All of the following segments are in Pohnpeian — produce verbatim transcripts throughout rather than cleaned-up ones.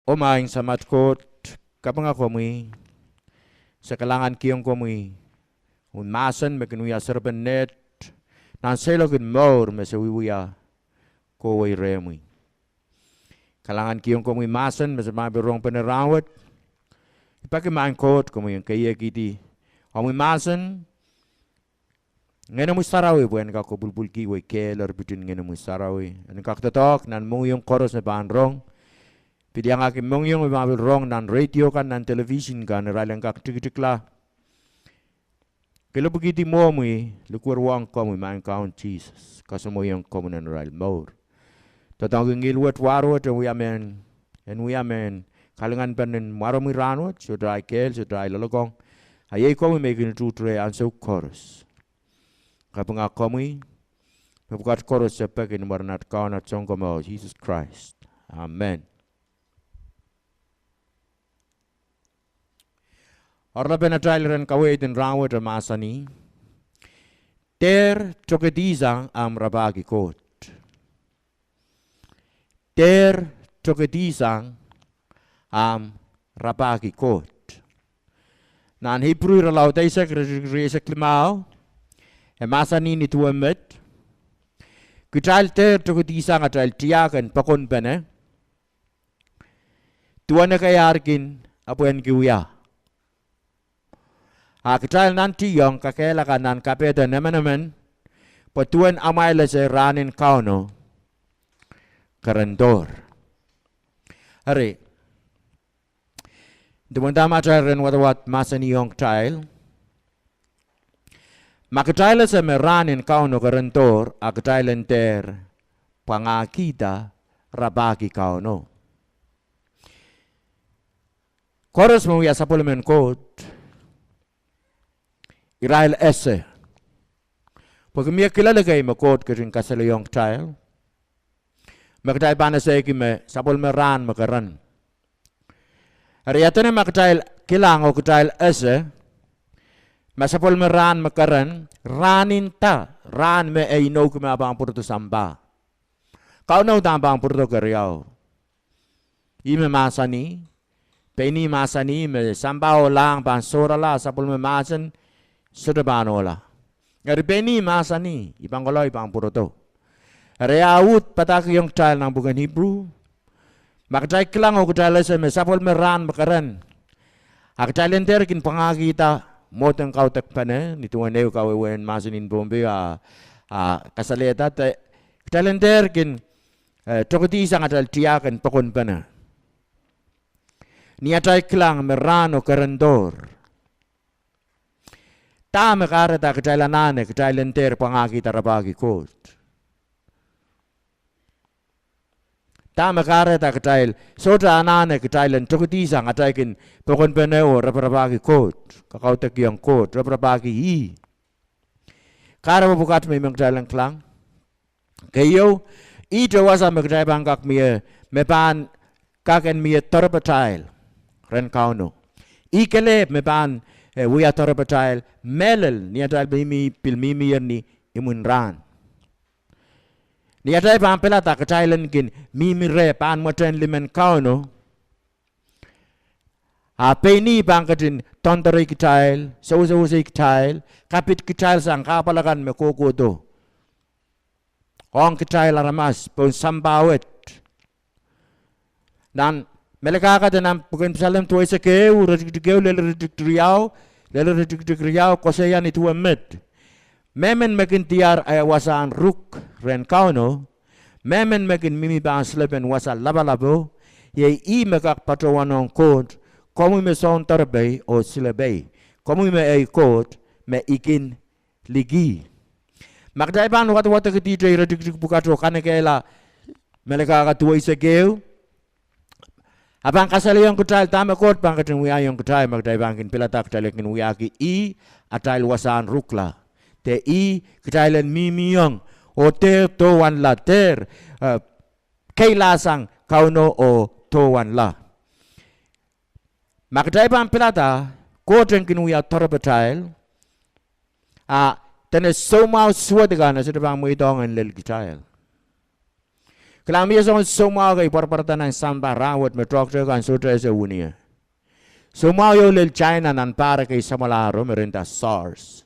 Oh maing Samat Koht, kapinga komwi, se kalahngankihong komwi, oh mahsen me kin wia serepen neht, nan seiloak en mour me se wiewia kohwei rehmwi. Kalahngankihong komwi mahsen me se pahn pil rongpene rahnwet. I peki maing Koht komwi en keiekihdi omwi mahsen Ngehnomwi Sarawi pwe en kak kopwulpwulkihwei kehl eripit en Ngehnomwi Sarawi. En kak doadoahk nan mohngiong koaros me pahn rong. Pil iangahki mohngiong me pahn pil rong nan radio kan, nan television kan, irail en kak tikitikla. Kelehpwikihdi mwohmwi, likwerwohng komwi maing Kaun Sises, kasamwoiong komwi nan irail mour. Doadoahngki ngihl wet, war wet, en wia mehn, en wia mehn kalinganpen en mwaromwi rahnwet, sohte ahi kehl, sohte ahi loalokong. A iei komwi me I kin utuht reh ansou koaros. Kapinga komwi, mepwukat koaros se peki ni mwaren at Kaun, at Sounkomour Sises Krais. Amen. Oaralapen atail iren kaweid en rahnwet e mahsanih: Dehr tokedihsang ahmw rapahki Koht. Dehr tokedihsang ahmw rapahki Koht. Nan Ipru irelaud eisek, iretikitik rieisek limau, e mahsanih ni duwen met: Kitail dehr tokedihsang atail tiahk en pokonpene duwen ekei ar kin apwehnki wia. A kitail nantihong kakehlaka nan kapehden emenemen, pwe duwen amwail ese rahn en Kauno kerendohr. Eri, duwen dahme atail iren wadawad mahsanihong kitail, ma kitail ese me rahn en Kauno kerendohr, a kitail en dehr pwangahkihda rapahki Kauno. Koaros me wia sapwellimen Koht, irail ese. Pwehki mie kilel ekei me Koht ketin kasalehiong kitail, me kitail pahn esehki me sapwellime rahn me keren. Eri, ia dene ma kitail kilang oh kitail ese me sapwellime rahn me keren, rahn inda, rahn me e inoukihda me e pahn pwurodo sampah? Kauno uhdahn pahn pwurodo keriau. Ih me mahsanih, pein ih mahsanih me sampah oh lahng pahn sohrala, sapwellime mahsen sohte pahn ohla. Eri pein ih mahsanih, I pahn kohla, I pahn pwurodo. Eri e uhd padahkihong kitail nan pwuken Ipru, ma kitail kilang oh kitail ese me sapwellime rahn me keren, a kitail en dehr kin pwangahkihda mwohden kaudokpene, ni duwen ehu kawehwehn mahsen en Pohnpei a, a kasalehda, kitail en dehr kin, eh, tokedihsang atail tiahk en pokonpene ni atail kilang me rahno kerendohr. Dahme kahrehda kitail anahne kitail en dehr pwangahkihda rapahki Koht? Dahme kahrehda kitail sohte anahne kitail en tokedihsang atail kin pokonpene oh raparapahki Koht, kakaudokiong Koht, raparapahki ih? Kahrepe pwukat me I men kitail en kilang. Keieu, ihte wasa me kitail pahn kak mie, me pahn kak en mie doarepatail rehn Kauno. Ih kelehpw me pahn, eh, wia doarepatail mehlel ni atail pil mihmi, pil mihmier ni imwin rahn. Ni atail pahn pilada kitail en kin mihmi reh pahn mwetehn limen Kauno, a pein ih pahn ketin doandoarei kitail, sewesewese kitail, kapit kitail sang kahpwal akan me kohkohdo ong kitail aramas pohn sampah wet. Nan Melkahka de nan pwuken Salem duweisek ehu, iretikitik ehu lel iretikitik riau, lel iretikitik riau koasoia ni duwe met: Mehmen me kin diar eh wasahn ruk rehn Kauno, mehmen me kin mihmi pahn silepen wasa lapalapo, iei ih me kak patohwanohng Koht: Komwi me soundoarepei oh silepei, komwi me ei Koht me I kin liki. Ma kitail pahn wadawadekidihte iretikitik pwukat oh kanekehla Melkahka duweisek ehu, a pahn kasalehiong kitail dahme Koht pahn ketin wiahiong kitail ma kitail pahn kin pilada kitail en kin wiahki ih atail wasahn rukla, de ih kitail en mihmiong oh dehr dohwanla, dehr, eh, keilahsang Kauno oh dohwanla. Ma kitail pahn pilada Koht en kin wia doarepatail, a dene soumwahu suwed kan e sohte pahn mweidohng en lel kitail. Kilang, mie soangen soumwahu kei pwarapwarada nan sampah rahnwet me doctor kan sohte ese wini ie. Soumwahu ieu lel China nan pahr ekei samwalahro me re nda SARS.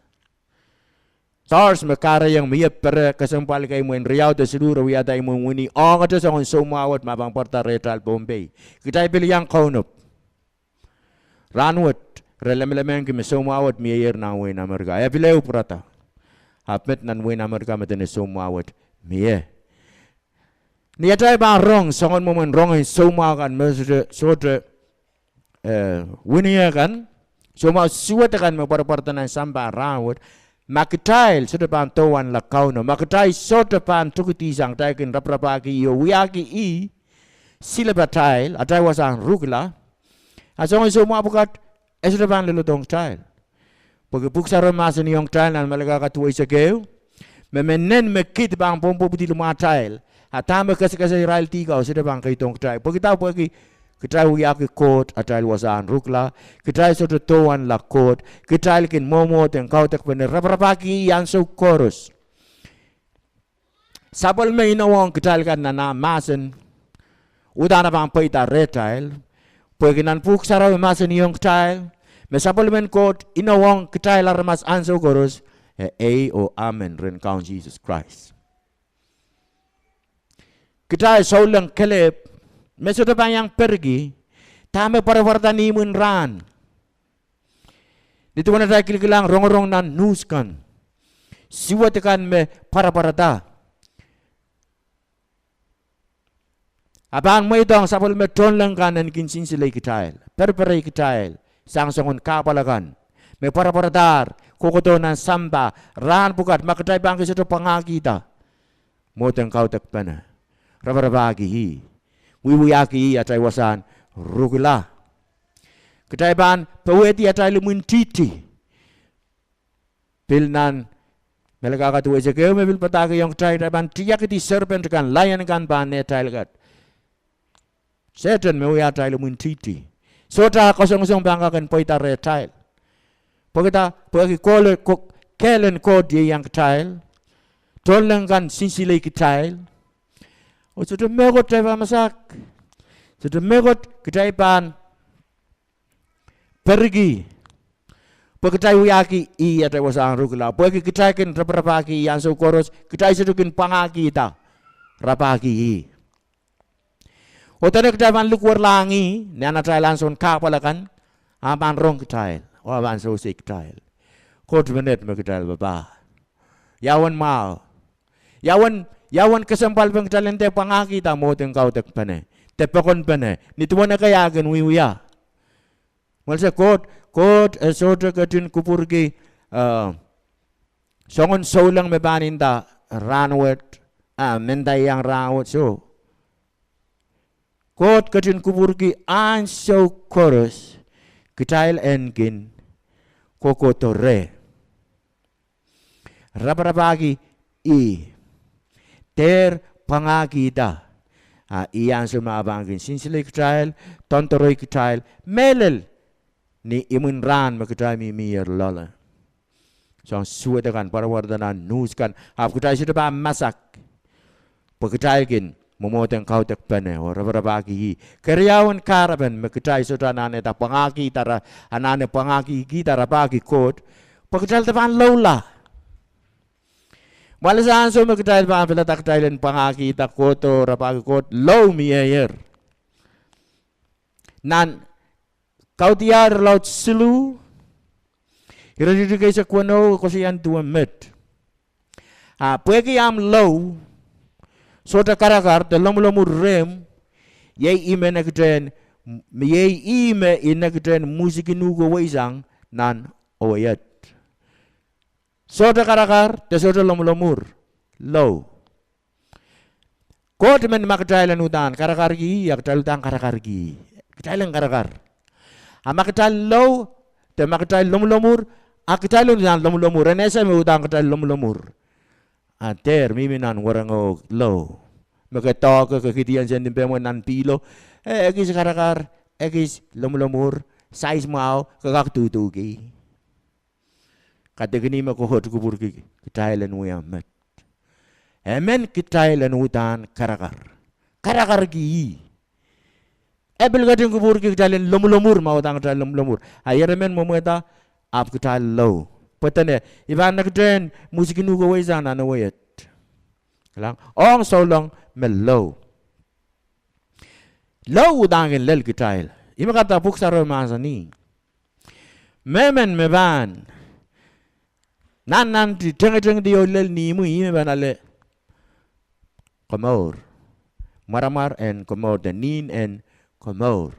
SARS me kahrehiong mie pere kesempwal kei mwein riau de siluh re wiahda imwin wini, ongete soangen soumwahu wet me pahn pwarada rehtail Pohnpei. Kitail pil iang kaunop. Rahnwet re lemelemehki me soumwahu wet mieier nan wehin Amerika. E pil ehu pwurada. Ahpw met nan wehin Amerika me dene soumwahu wet mie. Ni atail pahn rong soangen mwomwen rongen soumwahu kan me sohte, sohte, eh, wini ie kan, soumwahu suwed kan me pwarapwarada nan sampah rahnwet, ma kitail sohte pahn dowanla Kauno, ma kitail sohte pahn tokedihsang kitail kin raparapahki ih oh wiahki ih silepatail, atail wasahn rukila, a soangen soumwahu pwukat e sohte pahn leledohng kitail. Pwehki Pwuhk Sarawi mahsanihong kitail nan Melkahka duweisek ehu, me me nen me kid pahn pwopwopwidi limwahtail, a dahme kesekesei irail dihka oh sohte pahn keidohng kitail. Pwehki dah? Pwehki kitail wiahki Koht atail wasahn rukila, kitail sohte dowanla Koht, kitail kin mwomwohden kaudokpene raparapahki ih ansou koaros. Sapwellime inowohng kitail kan nan ah mahsen, uhdahn e pahn pweida rehtail, pwehki nan Pwuhk Sarawi mahsanihong kitail me sapwellimen Koht inowohng kitail aramas ansou koaros, e ei oh amen rehn Kaun Sises Krais. Kitail souleng kelehpw me sohte pahn iang periki dahme pwarapwarada ni imwin rahn. Ni duwen atail kilkilang rongorong nan news kan, suwed kan me pwarapwarada, a pahn mweidohng sapwellime tohnleng kan en kin sinsile kitail, perepere kitail sang soangen kahpwal akan me pwarapwaradahr kohkohdo nan sampah rahn pwukat, ma kitail pahn kin sohte pwangahkihda mwohden kaudokpene, raparapahki ih, wiewiahki ih atail wasahn rukila. Kitail pahn powehdi atail imwintihti. Pil nan Melkahka duweisek ehu me pil padahkihong kitail, kitail pahn tiakedi serpent kan, laion kan pahn nehtail kat. Sehdan me wia atail imwintihti. Sohte ah kasongosong pahn kak en pweida rehtail. Pwehki dah? Pwehki kohl, ko-, kehl en Koht ieiang kitail. Tohnleng kan sinsile kitail. Oh sohte mehkot kitail pahn masak. Sohte mehkot kitail pahn periki. Pwe kitail wiahki ih atail wasahn rukila. Pwehki kitail kin raparapahki ih ansou koaros, kitail sohte kin pwangahkihda rapahki ih. Oh dene kitail pahn likwerlahng ih nan atail ansoun kahpwal akan, a pahn rong kitail oh a pahn sewese kitail. Koht menet me kitail papah. Ia uwen mwahu, ia uwen, ia uwen kesempwalpen kitail en dehr pwangahkihda mwohden kaudokpene de pokonpene ni duwen ekei ah kin wiewia. Mwelse Koht, Koht e sohte ketin kupwurki, eh, soangen souleng me pahn nda rahnwet, ah, mendaiang rahnwet, soh. Koht ketin kupwurki ansou koaros kitail en kin kohkohdo reh, raparapahki ih, dehr pwangahkihda, a ih ansou me a pahn kin sinsile kitail, doandoarei kitail mehlel ni imwin rahn me kitail mihmier loale. Soangen suwed kan pwarapwarada nan news kan, ahpw kitail sohte pahn masak pwe kitail kin mwomwohden kaudokpene oh raparapahki ih. Keriaun kahrepen me kitail sohte anahnehda pwangahkihda ra-, anahne pwangahkihda rapahki Koht, pwe kitail de pahn loula. Mwalisa ansou me kitail pahn pilada kitail en pwangahkihda Koht oh rapahki Koht, lou mieier. Nan Kaudiahl irelaud siluh, iretikitik eisek weneu koasoia duwen met: A pwehki ahmw lou sohte karakar de lomwulomwur rehmw, iei ihme nekitehn, iei ihme I nekitehn mwuhsiki nuhke weisang nan ewei et. Sohte karakar de sohte lomwulomwur, lou. Koht men ma kitail en uhdahn karakarki ih, a kitail uhdahn karakarki ih. Kitail en karakar. A ma kitail lou, de ma kitail lomwulomwur, a kitail en uhdahn lomwulomwur. En ese me uhdahn kitail lomwulomwur. A dehr mihmi nan werengo lou. Me ke doahke, ke kihdi en sendin pehmwen nan pihlo, e ekis karakar, ekis lomwulomwur, sais mwahu, ke kak duhduhki. Kaidehk ih me Koht kupwurki kitail en wia met. Emen kitail en uhdahn karakar. karakarki ih. E pil ketin kupwurki kitail en lomwulomwur, ma udahn kitail lomwulomwur. A ieremen mwomwehda, ahpw kitail lou. Pwe dene, I pahn nekitehn mwisiknuko wei sang nan ewe et. Kilang, ong souleng me lou. Lou udahn kin lel kitail. Ih me kahrehda Pwuhk Sarawi mahsanih, mehmen me pahn nannanti, tengetengdi oh lel ni imwi, ih me pahn ale komour. Mwaramwar en komour, de nin en komour.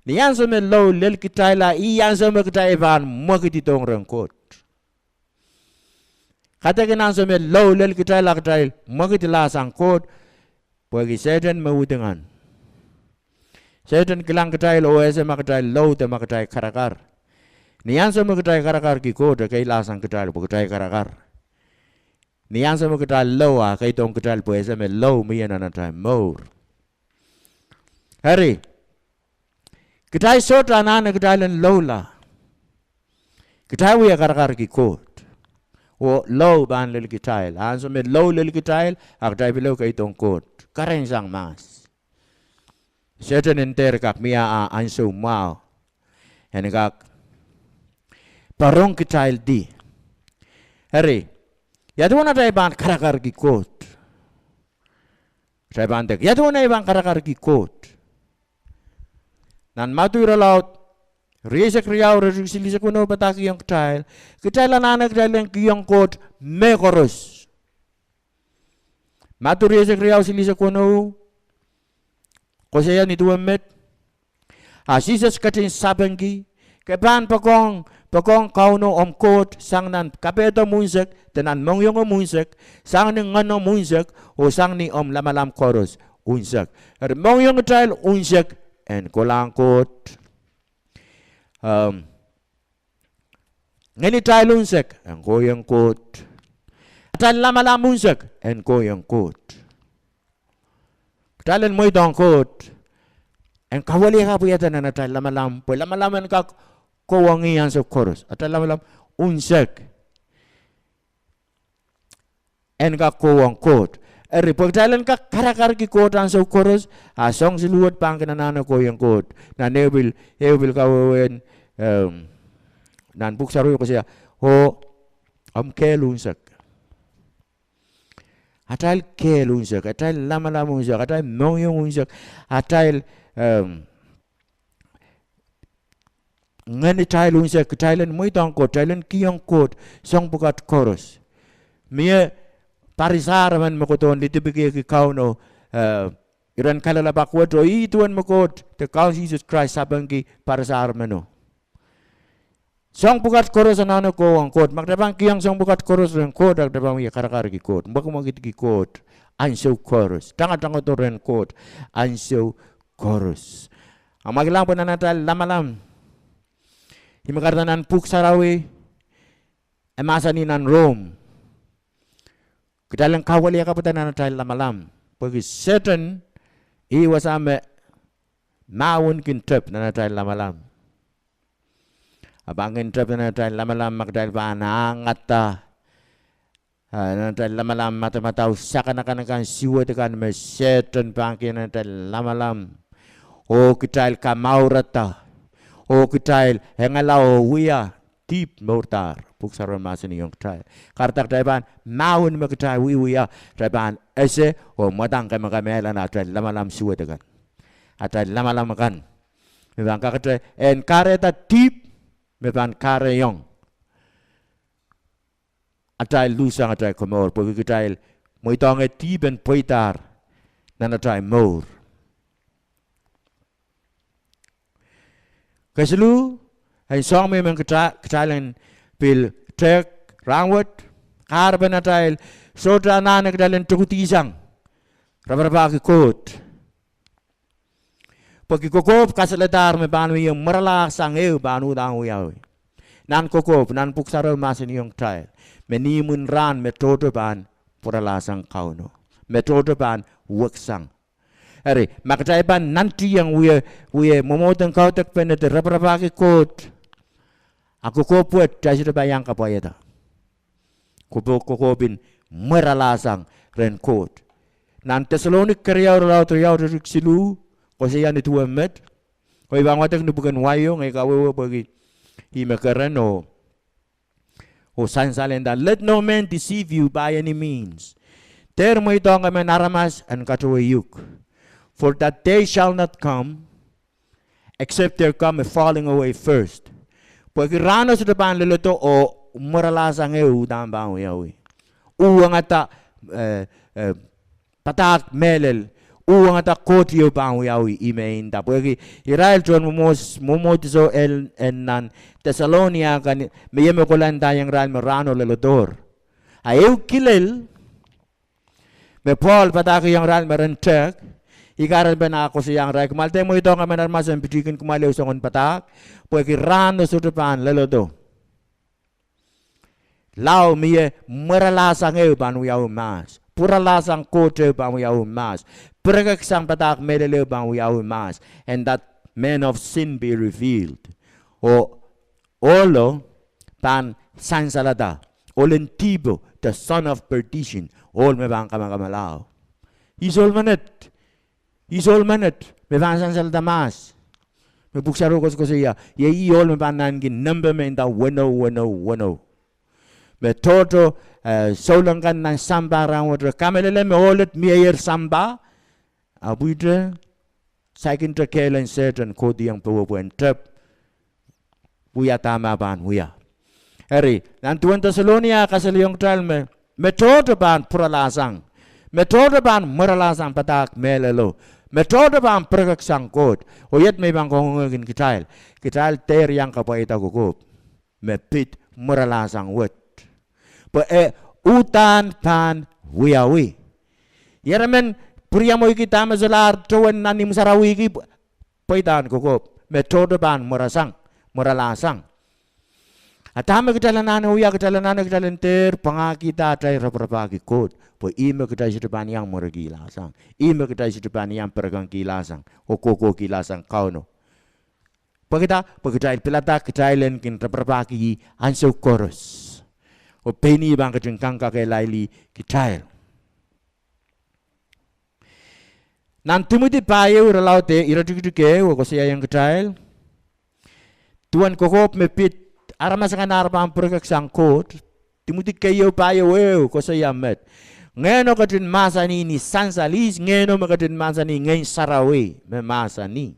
Ni ansou me lou lel kitail, a ih ansou me kitail pahn mwekidihdohng rehn Koht. Kaidehkin ansou me lou lel kitail, a kitail mwekidlahsang Koht, pwehki Sehdan me uhdingan. Sehdan kilang kitail oh ese ma kitail lou de ma kitail karakar. Ni ansou me kitail karakarki Koht, e keilahsang kitail pwe kitail karakar. Ni ansou me kitail lou, a keidohng kitail pwe e ese me lou mie nan atail mour. Eri, kitail sohte anahne kitail en loula. Kitail wie karakarki Koht, oh lou pahn lel kitail. Ansou me lou lel kitail, a kitail pil keidohng Koht, kerensang mahs. Sehdan en dehr kak mie ah ansou mwahu en kak poarong kitaildi. Eri, ia duwen atail pahn karakarki Koht? Kitail pahn dek, ia duwen ei pahn karakarki Koht? Nan Madiu irelaud rieisek riau, iretikitik silihsek weneu padahkihong kitail, kitail anahne kitail en kihong Koht mehkoaros. Madiu rieisek riau silihsek weneu koasoia nin duwen met. A Sises ketin sapengki, ke pahn poakohng, poakohng Kauno omw Koht sang nan kapehdomw unsek, de nan mohngiongomw unsek, sang ni ngenomw unsek, oh sang ni omw lamalam koaros unsek. Eri mohngiongitail unsek en kolahng Koht. Em, ngenitail unsek en kohieng Koht. Atail lamalam unsek en kohieng Koht. Kitail en mweidohng Koht en kawiliakapwada nan atail lamalam, pwe lamalam en kak kohwongih ansou koaros. Atail lamalam unsek en kak kohwong Koht. Eri pwe kitail en kak karakarki Koht ansou koaros, a soang siluh wet pahn kin anahne kohieng Koht. Nan ehu pil, ehu pil kawehwehn, em, nan Pwuhk Sarawi koasoia, oh omw kehl unsek. Atail kehl unsek, atail lamalam unsek, atail mohngiong unsek, atail, em, ngenitail unsek, kitail en mweidohng Koht, kitail en kihong Koht soang pwukat koaros. Mie Parisahr emen me kohdohn lidipikihki Kauno, eh, iren kalelapak wet, oh ih duwen me Koht de Kaun Sises Krais sapengki Parisahr meno. Soang pwukat koaros anahne kohwong Koht. Ma kitail pahn kihong soang pwukat koaros rehn Koht, a kitail pahn wie karakarki Koht, mwekimwekidki Koht ansou koaros, tangatangado rehn Koht ansou koaros. A ma kilang pwe nan atail lamalam, ih me kahrehda nan Pwuhk Sarawi e mahsanih nan Rom, kitail en kawiliakapwada nan atail lamalam, pwehki Sehdan ih wasa me mahwen kin tep nan atail lamalam. A pahn kin tep nan atail lamalam ma kitail pahn ahngada, ah, nan atail lamalam madamadau sakanakan kan, suwed kan me Sehdan pahn kihong nan atail lamalam, oh kitail kamourada, oh kitail engala oh wia, dihp mourdahr. Pwuhk Sarawi mahsanihong kitail, kahrehda kitail pahn mahwen me kitail wiewia, kitail pahn ese oh mwadang kemekemehla nan atail lamalam suwed kan, atail lamalam kan, me pahn kakete en kahrehda dihp me pahn kahrehiong atail luhsang atail komour, pwehki kitail mweidohngehr dihp en pweidahr nan atail mour. Kesiluh, en soahng me I men kita-, kitail en pil tehk rahnwet, kahrepen atail sohte anahne kitail en tokedihsang raparapahki Koht. Pwehki kokohp kasalehdahr me pahn wia mweralahsang ehu pahn uhdahn wiawi. Nan kokohp, nan Pwuhk Sarawi mahsanihong kitail me ni imwin rahn me tohto pahn pwaralahsang Kauno, me tohto pahn weksang. Eri ma kitail pahn nantihong wie, wie mwomwohden kaudok pene de raparapahki Koht, a kokohp wet kitail sohte pahn iang kapwaiada. Kokohp, kokohpen mweralahsang rehn Koht. Nan Deselonik keriau, irelaud riau, iretikitik siluh, koasoia nin duwen met. Oh I pahn wadek ni pwuken wai o, ngehi kawehwe pwehki ih me keren oh, oh sansal en nda, "Let no man deceive you by any means." Dehr mweidohng emen aramas en katowe uk. "For that day shall not come, except there come a falling away first." Pwehki rahno sohte pahn leledo oh mweralahsang ehu uhdahn pahn wiawi. Uhwongada, eh, eh, padahk mehlel, uhwongada koht ehu pahn wiawi, ih me e nda. Pwehki irail tohn mwomwohdiso en, en nan Deselonika kan, me ih me kohla ndaiong irail me rahno leledohr. A ehu kilel me Pohl padahkihong irail me ren tehk, ih kahrepen ah koasoiahng irail, "Kumwail dehr mweidohng emen aramas en pitihkin kumwail ehu soangen padahk, pwehki rahno sohte pahn leledo." Lao mie mweralahsang ehu pahn wiawi mahs. Pwuralahsang koht ehu pahn wiawi mahs. Pirekeksang padahk mehlel ehu pahn wiawi mahs. And that man of sin be revealed. Oh ohlo pahn sansalada. Ohlen dihpo, the son of perdition. Ohl me pahn kamakamala. Ihs ohl menet? Ihs ohl menet me pahn sansalada mahs? Me Pwuhk Sarawi koasokoasoia, iei ih ohl me pahn naineki nempe me inda weneu, weneu, weneu. Me tohto, eh, souleng kan nan sampah rahnwet re kamehlele me ohl et mieier sampah, ahpw ihte saikinte kehlen Sehdan kohdiong powe pwehn tep wia dahme pahn wia. Eri, nan duwen Deselonika kasalehiong kitail me, me tohto pahn pwuralahsang, me tohto pahn mweralahsang padahk mehlelo, me tohto pahn pirekeksang koht. Oh iet me I pahn kangoangehkin kitail, kitail dehr iang kapwaiada kokohp me pid mweralahsang wet. Pwe e uhdahn pahn wiawi. Ieremen pwuriamweiki dahme solahr towe nan imw sarawihki, pweidahn kokohp me tohto pahn mwerasang, mweralahsang. A dahme kitail anahne wia? Kitail anahne kitail en dehr pwangahkihda atail raparapahki Koht, pwe ihme kitail sohte pahn iang mwerekilahsang, ihme kitail sohte pahn iang pirekangkilahsang oh kohkohkilahsang Kauno. Pwekida? Pwe kitail pilada kitail en kin raparapahki ih ansou koaros, oh pein ih pahn ketin kangkakehlailih kitail. Nan Timoty pahieu, irelaud ehu, iretikitik ehu, e koasoiaiong kitail duwen kokohp me pid aramas akan ahr pahn pirekeksang Koht. Timoty keieu pahieu ehu koasoia met: Ngehno ketin mahsanih ni sansal, ihs Ngehno me ketin mahsanih? Ngehn Sarawi me mahsanih.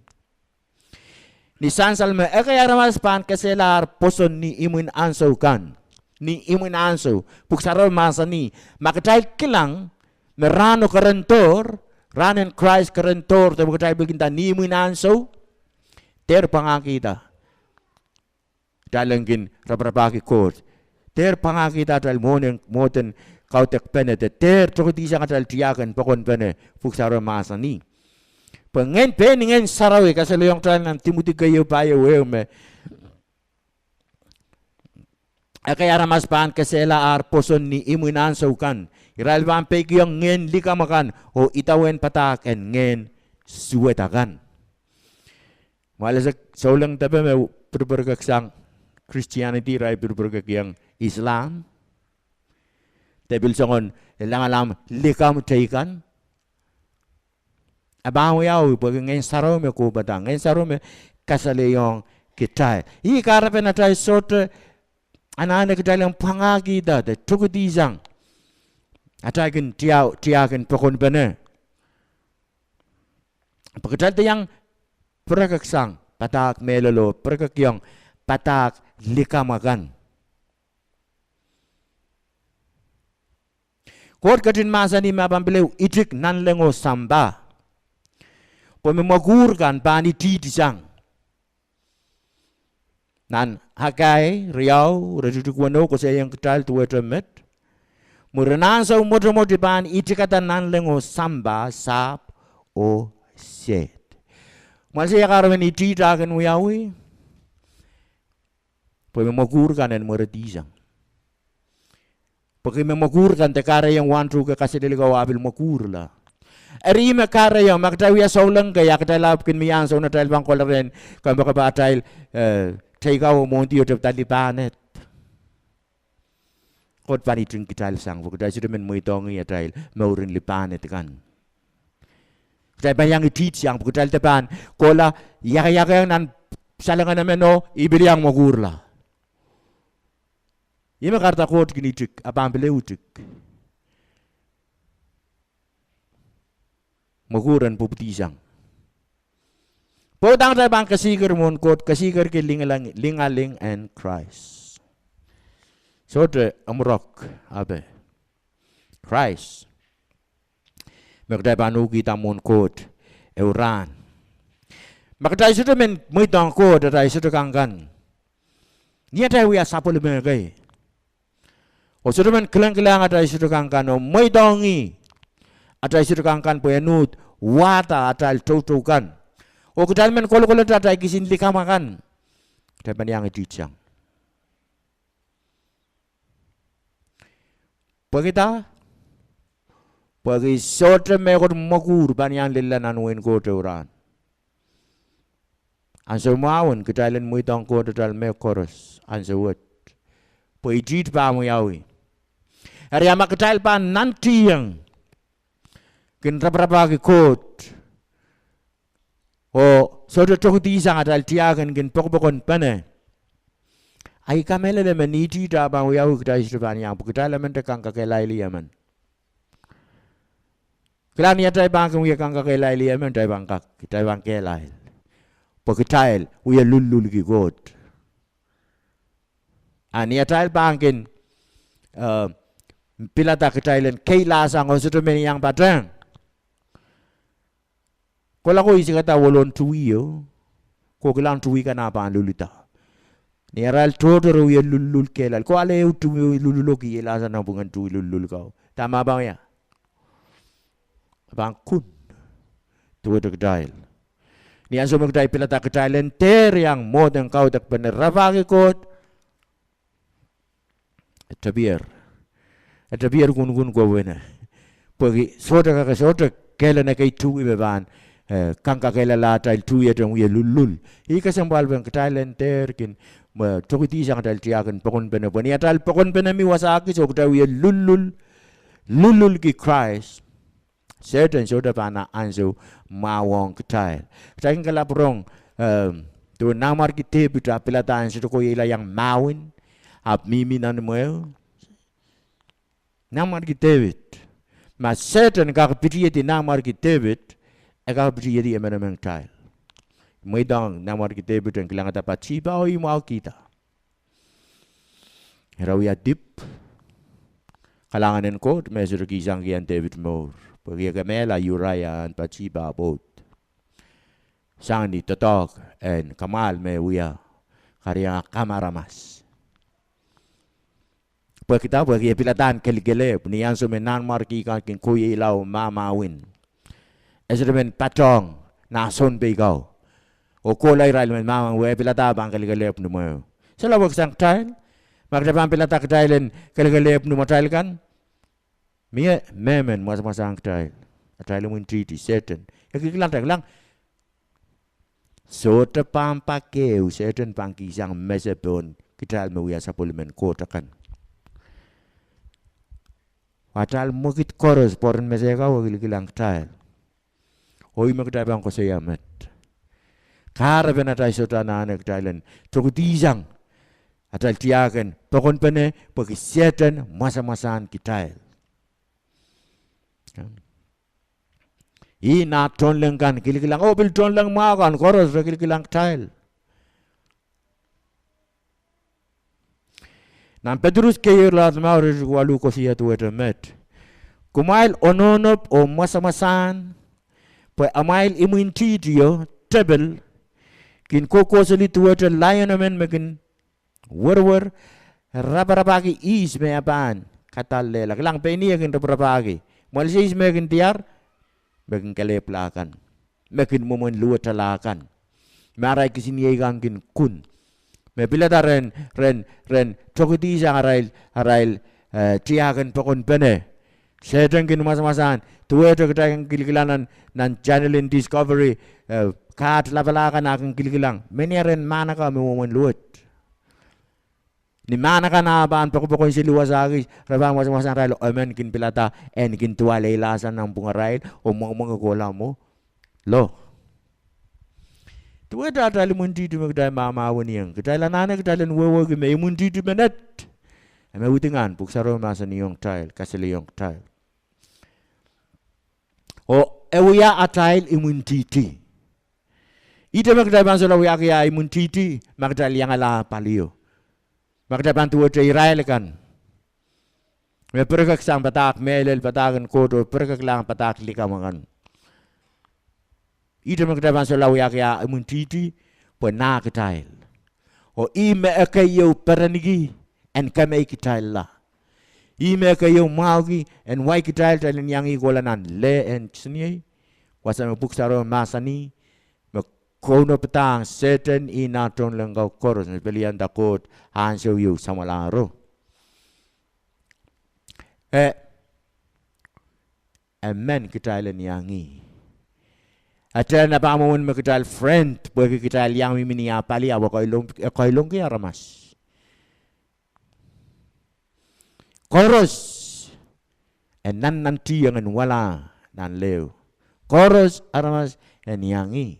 Ni sansal me ekei aramas pahn kesehla ar pwoson ni imwin ansou kan. Ni imwin ansou. Pwuhk Sarawi mahsanih, ma kitail kilang me rahno kerendohr, rahn en Krais kerendohr, de pwe kitail pil kin nda ni imwin ansou, dehr pwangahkihda kitail en kin raparapahki Koht. Dehr pwangahkihda atail mwohn en, mwohn en kaudekpene, de dehr tokedihsang atail tiahk en pokonpene, Pwuhk Sarawi mahsanih. Pwe ngehn, pein Ngehn Sarawi kasalehiong kitail nan Timoty keieu pahieu ehu me ekei aramas pahn kesehla ar pwoson ni imwin ansou kan, irail pahn peikiong ngehn likamw akan oh idawehn padahk en ngehn suwed akan. Mwahlese souleng depe me pirepirekeksang Christianity, irail pirepirekekiong Islam, de pil soangen langalamw likamw teikan. A pahn wiawi pwehki Ngehn Sarawi me kohpada, Ngehn Sarawi me kasalehiong kitail. Ih kahrepen atail sohte anahne kitail en pwangahkihda de tokedihsang atail kin tiahk, tiahk en pokonpene, pwe kitail dehr iang pirekeksang padahk mehlelo, pirekekiong padahk likamw akan. Koht ketin mahsanih me pahn pil ehu itik nanlengo sampah, pwe me mwekid kan pahn itiht sang. Nan Hagai riau, iretikitik weneu, koasoiaiong kitail duwehte met: Mwurin ansou mwotomwot I pahn itikada nanlengo sampah, sahpw oh sehd. Mwahlese ia kahrepen itiht ah kin wiawi? Pwe me mwekid kan en mweredihsang. Pwehki me mwekid kan, de kahrehiong wahn tuhke kaselel ko ah pil mwekidla. Eri me kahrehiong, ma kitail wia souleng kei, a kitail ahpw kin mie ansou me atail pahn kohla rehn kompoakepahtail, eh, teikau oh mwohndi oh tepda lipahned, Koht pahn itik kitail sang pwe kitail sohte men mweidohng atail mouren lipahned kan. Kitail pahn iang itiht sang pwe kitail de pahn kohla iakaiakehng nan salengene meno, I pil iang mwekidla. Ih me kahrehda Koht kin itik, a pahn pil itik. Mwekid en pwupwudi sang. Pwe udahn kitail pahn kesiker mwohn Koht, kesikerki lingaling, lingaling en Krais. Sohte amwurok ape. Krais. Me kitail pahn uhkihda mwohn Koht ehu rahn. Ma kitail sohte men mweidohng Koht atail sohte kangkan, ni atail wia sapwellime kei, oh sohte men kilengkilang atail sohte kangkan, oh mweidohng ih atail sohte kangkan pwe en uhd wahda atail toutou kan, oh kitail men kolokolete atail kisin likamw akan, kitail pahn iang itiht sang. Pwekida? Pwehki sohte mehkot mwekid pahn iang lella nan wehin Koht ehu rahn. Ansou mwahu kitail en mweidohng Koht atail mehkoaros ansou wet, pwe itiht pahn wiawi. Eri a ma kitail pahn nantihong kin raparapahki Koht, oh sohte tokedihsang atail tiahk en kin pokopokonpene, ahi kamehlele me ni itiht a pahn wiawi kitail sohte pahn iang, pwe kitail emente kang kakehlail emen. Kilang, ni atail pahn kin wia kang kakehlail emen, kitail pahn kak, kitail pahn kehlail, pwe kitail wie lullulki Koht. A ni atail pahn kin, eh, pilada kitail en keilahsang oh sohte men iang patehng, kohla ko isikada wolon tuwi o, ko kilang tuwi kan a pahn lulda. Ni arail tohto re wie lullul kehlail, ko ale ehu tuwi lullul o, kihsang nan pwungen tuwi lullul ko, dahme pahn wia? Pahn kun, duwehte kitail. Ni ansou me kitail pilada kitail en dehr iang mwohd en kaudokpene rapahki Koht, e tepier, e tepier kunkun kohwei, pwehki sohte kak, sohte kehl en ekei tuwi me pahn, eh, kang kakehlala atail tuwiet en wie lullul. Ih kesempwalpen kitail en dehr kin, me tokedihsang atail tiahk en pokonpene, pwe ni atail pokonpene mi wasa kis oh kitail wie lullul, lullulki Krais, Sehdan sohte pahn ansou mwahuwohng kitail. Kitail kin kalap rong, ehm, duwen Nanmwarki Depit a pilada en sohte koieila iang mahwin, ahpw mihmi nan imweo. Nanmwarki Depit. Ma Sehdan kak pitihedi Nanmwarki Depit, e kak pitihedi emenemen kitail. Mweidohng Nanmwarki Depit en kilangada Patipa oh ih mwahu kihda. Ira wia dihp, kalahngan en Koht me sohte kihsang kihong Depit mour, pwehki e kemehla Uraia ahn Patipa pwoud. Sang ni doadoahk en kamwahl me wia, kahrehiong kamaramas. Pwehkida? Pwehki e pilada en kelikelehpw, ni ansou me nanmwarki kan kin koieila oh mahmahwin, e sohte men patohng nah sounpei ko oh kohla irail men mahmahwin, e pilada pahn kelikelehpw ni imweo. Solahr weksang kitail, ma kitail pahn pilada kitail en kelikelehpw ni imwatail kan, mie mehmen mwasamwasahn kitail, atail imwintihti, Sehdan. E kilikilang, kilikilang, sohte pahn pak ehu Sehdan pahn kihsang mese pohn kitail me wia sapwellimen Koht akan. Atail mwekid koaros, pwoaren mese ko, e kilikilang kitail. Oh ih me kitail pahn koasoia met. Kahrepen atail sohte anahne kitail en tokedihsang atail tiahk en pokonpene, pwehki Sehdan mwasamwasahn kitail. Ih nah tohnleng kan kilikilang, oh pil tohnleng mwahu kan koaros re kilikilang kitail. Nan Petrus keieu, irelaud limau, iretikitik waluh koasoia duwehte met: Kumwail onohnop oh mwasamwasahn, pwe amwail imwintihtio, tepil, kin kohkohseli duwehte laion emen me kin werwer, raparapahki ihs me e pahn kadallehla. Kilang, pein ih e kin raparapahki. Mwein ihs me e kin diar? Me kin kelehpwla kan, me kin mwomwen luwetala kan, me arail kisiniei kan kin kun. Me pilada ren, ren, ren tokedihsang arail, arail, eh, tiahk en pokonpene, Sehdan kin mwasamwasahn. Duwehte kitail kin kilikilang nan, nan channel en Discovery, eh, kaht lapala kan ah kin kilikilang. Menia ren mahn akan me mwomwen luwet. Ni mahn akan ah pahn pokopokon seli wasa kis, re pahn mwasamwasahn arail emen kin pilada en kin duwaleilahsang nanpwungarail oh mwengimwengih kohla mwo. loh. Duwehte atail imwintihti me kitail mahmahweniong, kitail anahne kitail en wehwehki me imwintihti menet, e me widingan, pwuhk sarawio mahsanihong kitail, kasalehiong kitail. Oh e wia atail imwintihti. Ihte me kitail pahn solahr wiahki ah imwintihti, ma kitail iangala palio. Ma kitail pahn duwehte irail kan me pirekeksang padahk mehlel, padahk en Koht, oh pirekeklahng padahk likamw akan. Ihte me kitail pahn solahr wiahki ah imwintihti, pwe nah kitail. Oh ih me ekei ieu perenki en kemehkitailla. Ih me ekei ieu mwahuki en wai kitail, kitail en iang ih kohla nan lehn kisiniei. Wasa me pwuhk sarawio mahsanih, me kaunopadahng Sehdan, ih nah tohnleng kau koaros, me pelianda Koht ansou ieu samwalahro. E, e men kitail en iang ih. E tehn apwamwahu me kitail friend, pwehki kitail iang mihmi ni ah pali, ahpw e kailongki aramas. Koaros e nannantihong en wahla nan lehu. Koaros aramas en iang ih.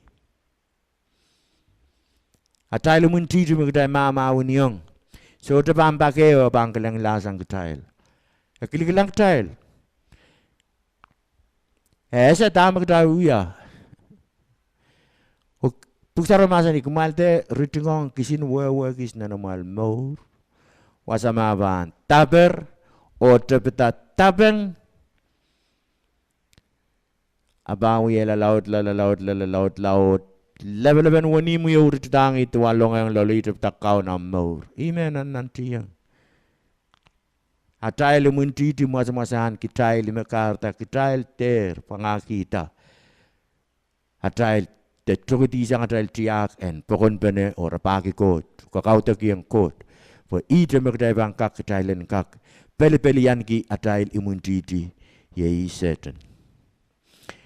Atail imwintihti me kitail mahmahweniong, sohte pahn pak ehu e pahn kilenglahsang kitail. E kilikilang kitail. E ese dahme kitail wia. Oh pwuhk sarawio mahsanih, kumwail dehr ritingohng kisin wehwe kis nan amwail mour. Wasa ma pahn daper oh tepida dapeng, a pahn wiahla laudla, laudla, laudla, oh lepelepen wenihmw ieu ritidahng ih duwalongohng loalei, tepida Kauno mour. Ih me nannantihong. Atail imwintihti mwasamwasahn kitail, ih me kahrehda kitail dehr pwangahkihda atail, de tokedihsang atail tiahk en pokonpene oh rapahki Koht, kakaudokiong Koht. Pwe ihte me kitail pahn kak, kitail en kak pelipelianki atail imwintihti, iei Sehdan.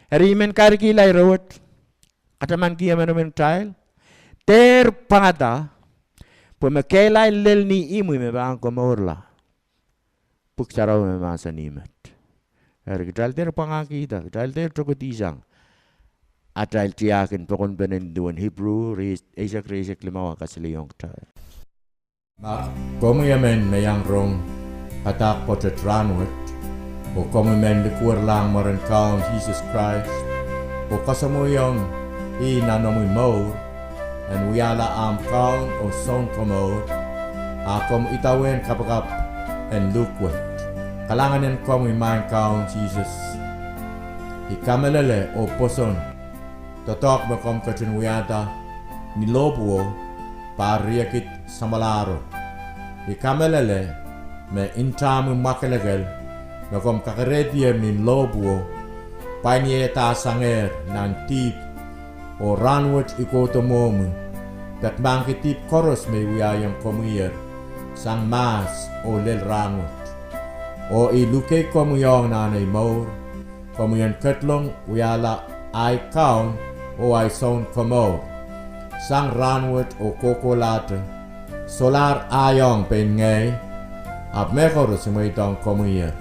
Eri I men kairkihla ire wet, katamanki emenemen kitail, dehr pwangada, pwe me kehlail lel ni imwi me pahn komourla. Pwuhk Sarawi me mahsanih met. Eri kitail dehr pwangahkihda, kitail dehr tokedihsang atail tiahk en pokonpene ni duwen Ipru, ri-, eisek, rieisek limau, a kasalehiong kitail. Ma komwi emen me iang rong padahk pwoatet rahnwet, oh komwi men likwerlahng mwaren Kaun Sises Krais, oh kasamwoiong ih nan omwi mour, en wiahla ahmw Kaun oh Sounkomour, a komw idawehn kapakap en luhk wet. Kalahngan en komwi, Maing Kaun Sises. I kamehlele oh pwoson doadoahk me komw ketin wiahda ni lohpwuo, pahr riekid samwalahro. I kamehlele me ntahmwi mwakelekel me komw kakerehdier ni lohpwuo, pwain ie dahsangehr nan dihp, oh rahnwet I kohdo mwohmwi, peki mahkki dihp koaros me I wiahiong komwiher, sang mahs oh lel rahnwet. Oh I luhkei komwi ong nan ei mour, komwi en ketlong wiahla ahi Kaun oh ahi Sounkomour, sang rahnwet oh kohkohlahte, solahr ahi ong pein ngehi, ahpw mehkoaros I mweidohng komwiher.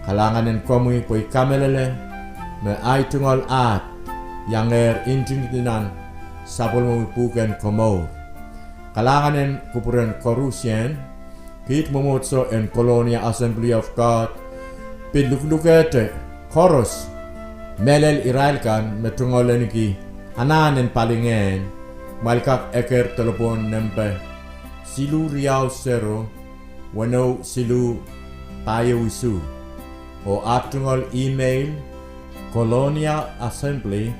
Kalahngan en komwi pwe I kamehlele me ahi tungoal ahd iangehr ntingdi nan sapwellimomwi pwuhken komour. Kalahngan en kupwuren koarusie, kiht mwomwohdiso en Colonia Assembly of God, pil luhlukehte koaros, mehlel irail kan me tungoal ahneki anahn en palingehn, kumwail kak eker delepwohn nempe siluh riau sero, weneu siluh, pahieu isuh. Oh aht tungoal email, colonia assembly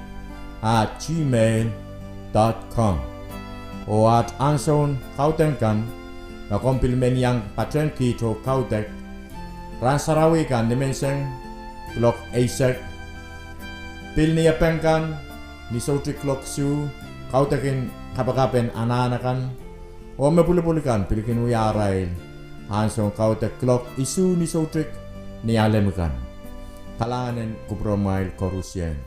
at gmail dot com. Oh aht ansoun kaudok kan, ma komw pil men iang patehng kiht oh kaudok, rahn sarawi kan nimenseng kuloak eisek, pil Niepeng kan ni soutik kuloak isuh, kaudokin kapakap en anahn akan, oh me pwulopwul kan pil kin wia arail ansoun kaudok kuloak isuh ni soutik Nialem kan. Kalahngan en kupwuramwail koarusie.